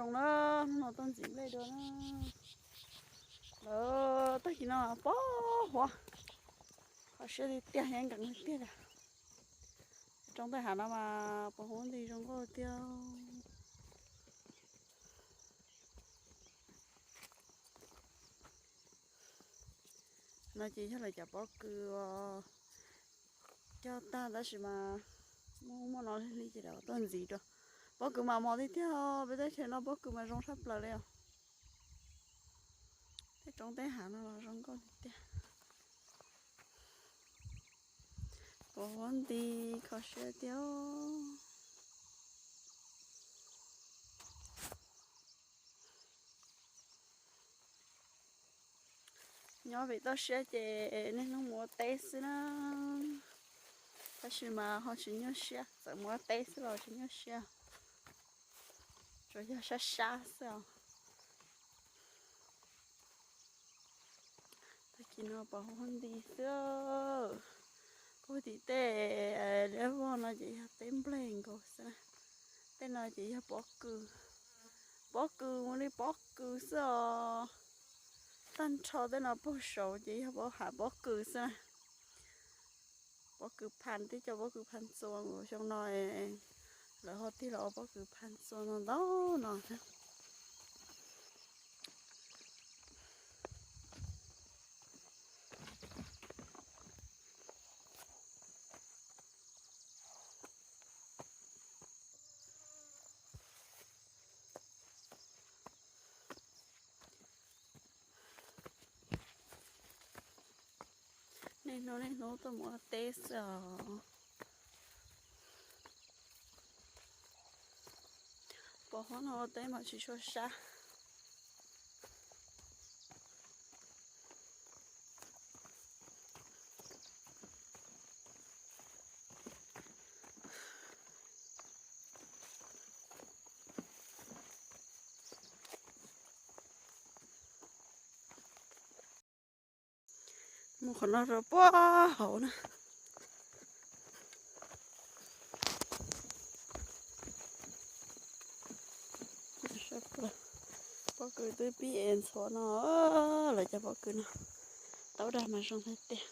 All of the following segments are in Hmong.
Zoo na, hnub no tuaj ntxiv nplej dua na. Lawv tag kis no pos huab, kho siab tiag tiag, nkees tiag tiag. Roob tej hav no mas pos huab nti zoo nkauj tiag. No ces yog lawv cov pob kws cog tag tab sis mas muaj muaj no li ces lawv tuaj ntxiv dua. Pob kws mas mos tiag tiag, peb teb chaws no pob kws mas zoo tshaj plaws li os. Tej roob tej hav no los zoo nkauj tiag tiag. Pos huab nti, kho siab tiag. Nyob vim toj siab ces niaj hnub mus ua teb xwb na, tab sis mas ho tsis nyuaj siab, txawm mus ua teb xwb los tsis nyuaj siab, tsuas yog sab sab xwb os. Tag kis no pos huab nti xwb. Puag tim tej liab vog no ces yog teb nplej nkaus xwb na. Tej no ces yog pob kws, pob kws ua li pob kws xwb os. Tag nrho tej no puag saud ces yog pob hav pob kws xwb na. Pob kws phaj, tib co pob kws phaj txua nkaus xyoo no, lawv ho tig los ua pob kws phaj txua ntau ntau no. Niaj hnub niaj hnub tuaj mus ua teb xwb os. Pos huab no ua teb mas tsis tshua sab. Mus qhov no rau puag hauv na. Pob kws twb pib es ntxhuav no, lawv cov pob kws no tau dag mas zoo tiag tiag.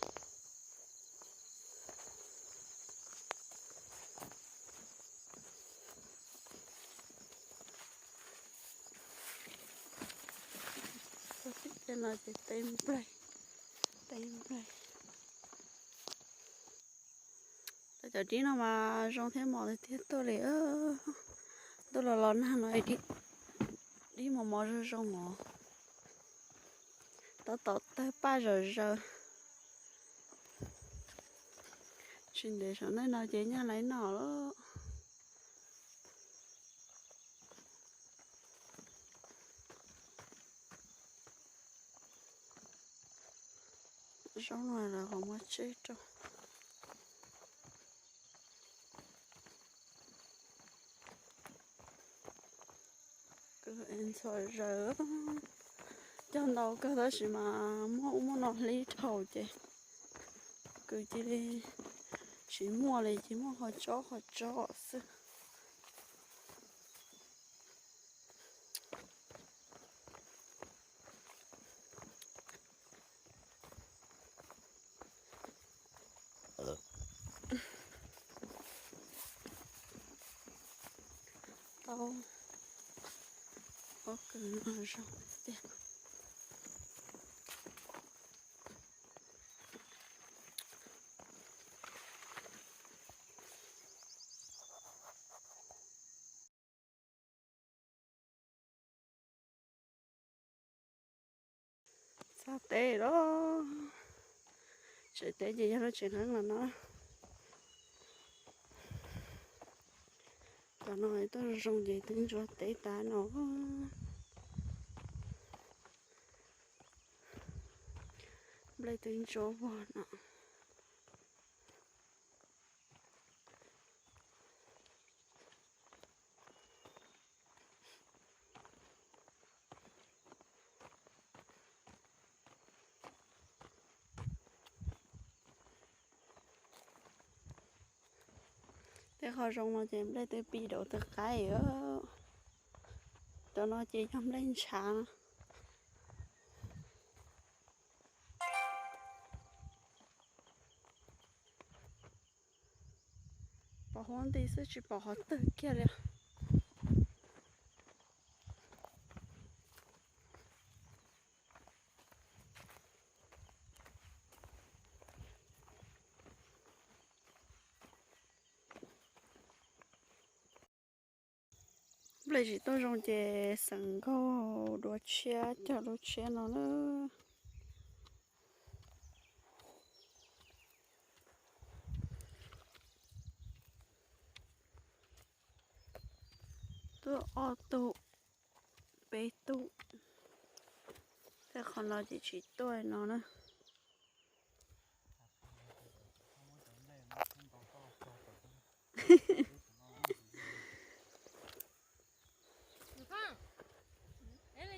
Tej no ces teb nplej, teb nplej. Cov dib no mas zoo thiab mos tiag tiag tuaj li. Ntuj los los nag no, dib mos mos zoo zoo os. Tab tom tawg paj zawm zaws. Tsis ntev saum no ces nyaj laiv noj lawm. Zaub no lawv ho muab tseb rau. Kws es ntxhov zaws, cog ntau kawg tab sis mas muaj ub muaj no hlib dhau ces kws cia li tsis muaj li ces muaj qhov tsob qhov tsob xwb. Tau, pob kws no zoo tiag. Txog teb lawm. Tsev teb ces yog lub tsev qeeb los no. Cov no tuaj zoo ces twb ntsuab teb tas no. Nplej twb ntsuab vog no. Tej qhov zoo no ces nplej twb pib daus twb qaib. Cov no ces yog nplej ntshav no. Pom huab nti xwb tsis pom qhov twg kiag li. Nplej tsis tuaj zoo ces xeem nkaug dua tshiab cog lub tshiab no na. Tuaj ob tug, peb tug, tej qhov no ces tsis tuaj no na.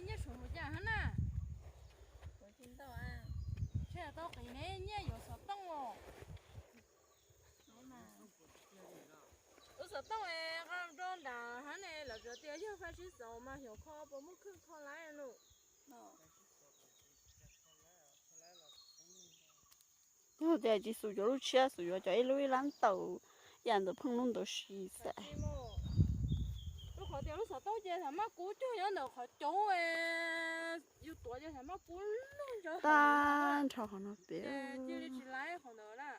Nyiaj suav mus cas hab na? Tsis tau qiv ne, nyiaj yuav xov tooj os. Ua xov tooj es nqa rau nram hab ne, lawv tsuas tias yog fais sib xaus mas xyov kho puas muaj kheej kho laib no. Yog tias tsis xus cov lub tshiab, xus yuav cov ib lub ib lab ntaus, yam ntawd pheej lub ntawd si xav. Rau qhov tias lub xov tooj ces thaum maj kub cog nyob ntawm qhov coob, yus tuav ces thaum maj kub lug ntawd tag nrho qhov no pem. Cia li tsis laib qhov ntawd na.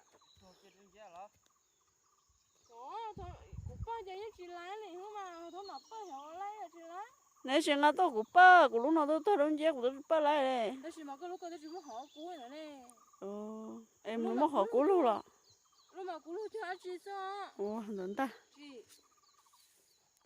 Kuv paj ces yeej tsis laib li hub mas, thaum mam paj xyov laib tsis laib. Neb tsis nqa tuaj kuv paj, kuv lub no tuaj tag dub nciab kuv twb paj laib li. Tab sis mas koj lub ko twb tsis muaj qhov kub ntawd ne. Es nws muaj qhov kub lug los? Lub mas kub lug cog dab tsi xwb. Ua ntawd ntag. Tsis